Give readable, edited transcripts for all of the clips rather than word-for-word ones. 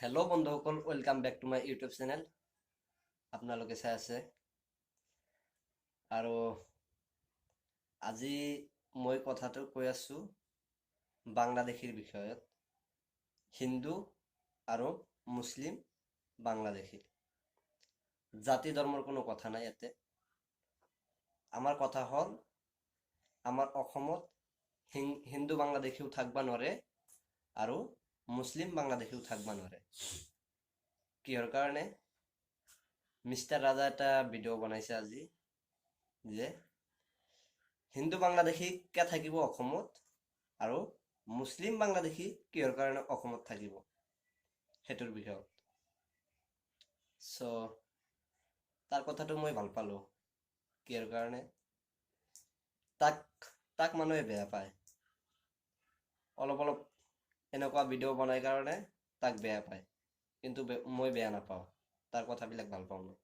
Hello' বন্ধুসকল, welcome back to my YouTube channel. আপোনালোকে চাই আছে আৰু আজি মই কথাটো কৈ আছোঁ বাংলাদেশীৰ বিষয়ত, হিন্দু আৰু মুছলিম বাংলাদেশী। জাতি ধৰ্মৰ কোনো কথা নাই ইয়াতে। আমাৰ কথা হ'ল, আমাৰ অসমত হিন্দু বাংলাদেশীও থাকবা নোৱাৰে আৰু মুছলিম বাংলাদেশীও থাকবা নোৱাৰে। কিহৰ কাৰণে? মিষ্টাৰ ৰাজা এটা ভিডিঅ' বনাইছে আজি যে হিন্দু বাংলাদেশী কিয় থাকিব অসমত আৰু মুছলিম বাংলাদেশী কিহৰ কাৰণে অসমত থাকিব, সেইটোৰ বিষয়ত। চ' তাৰ কথাটো মই ভাল পালোঁ। কিহৰ কাৰণে? তাক মানুহে বেয়া পায়, অলপ অলপ এনেকুৱা ভিডিঅ' বনাই কাৰণে তাক বেয়া পায়, কিন্তু মই বেয়া নাপাওঁ, তাৰ কথাবিলাক ভাল পাওঁ মই।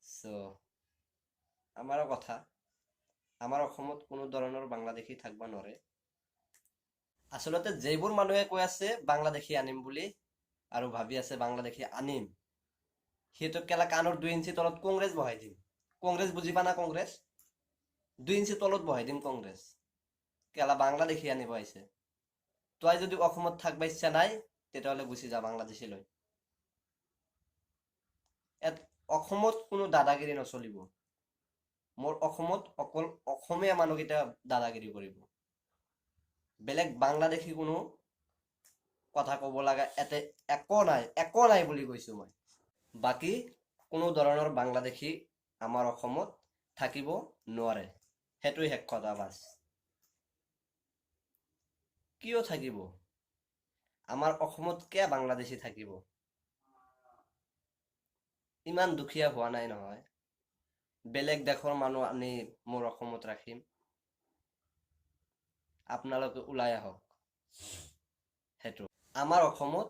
চ' আমাৰো কথা, আমাৰ অসমত কোনো ধৰণৰ বাংলাদেশী থাকিব নোৱাৰে। আচলতে যিবোৰ মানুহে কৈ আছে বাংলাদেশী আনিম বুলি আৰু ভাবি আছে বাংলাদেশী আনিম, সিহঁতক কেলা কাণৰ 2 ইঞ্চি তলত কংগ্ৰেছ বহাই দিম। কংগ্ৰেছ বুজি পা না? কংগ্ৰেছ 2 ইঞ্চি তলত বহাই দিম কংগ্ৰেছ। কেলা বাংলাদেশী আনিব আহিছে। তই যদি অসমত থাকবা ইচ্ছা নাই, তেতিয়াহ'লে গুচি যা বাংলাদেশীলৈ। ইয়াত অসমত কোনো দাদাগিৰি নচলিব। মোৰ অসমত অকল অসমীয়া মানুহকেইটা দাদাগিৰি কৰিব, বেলেগ বাংলাদেশী কোনো কথা ক'ব লগা ইয়াতে একো নাই, একো নাই বুলি কৈছো মই। বাকী কোনো ধৰণৰ বাংলাদেশী আমাৰ অসমত থাকিব নোৱাৰে, সেইটোৱে শেষ কথা, বাছ। কিয় থাকিব আমাৰ অসমত? কিয় বাংলাদেশী থাকিব? ইমান দুখীয়া হোৱা নাই নহয় বেলেগ দেশৰ মানুহ আনি মোৰ অসমত ৰাখিম। আপোনালোকে ওলাই আহক। সেইটো আমাৰ অসমত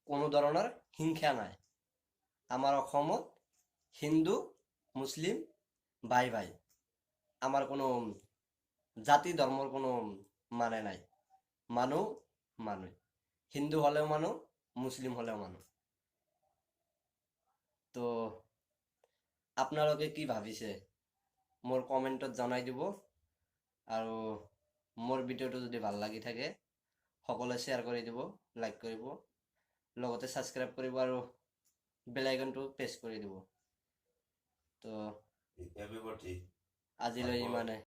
কোনো ধৰণৰ হিংসা নাই। আমাৰ অসমত হিন্দু মুছলিম ভাই ভাই। আমাৰ কোনো জাতি ধৰ্মৰ কোনো মানে নাই। মানুহ মানুহ, হিন্দু হ'লেও মানুহ, মুছলিম হ'লেও মানুহ। তো আপোনালোকে কি ভাবিছে মোৰ কমেণ্টত জনাই দিব আৰু মোৰ ভিডিঅ'টো যদি ভাল লাগি থাকে, সকলোৱে শ্বেয়াৰ কৰি দিব, লাইক কৰিব, লগতে ছাবস্ক্ৰাইব কৰিব আৰু বেল আইকনটো প্ৰেছ কৰি দিব। তো Everybody আজিলৈ ইমানে।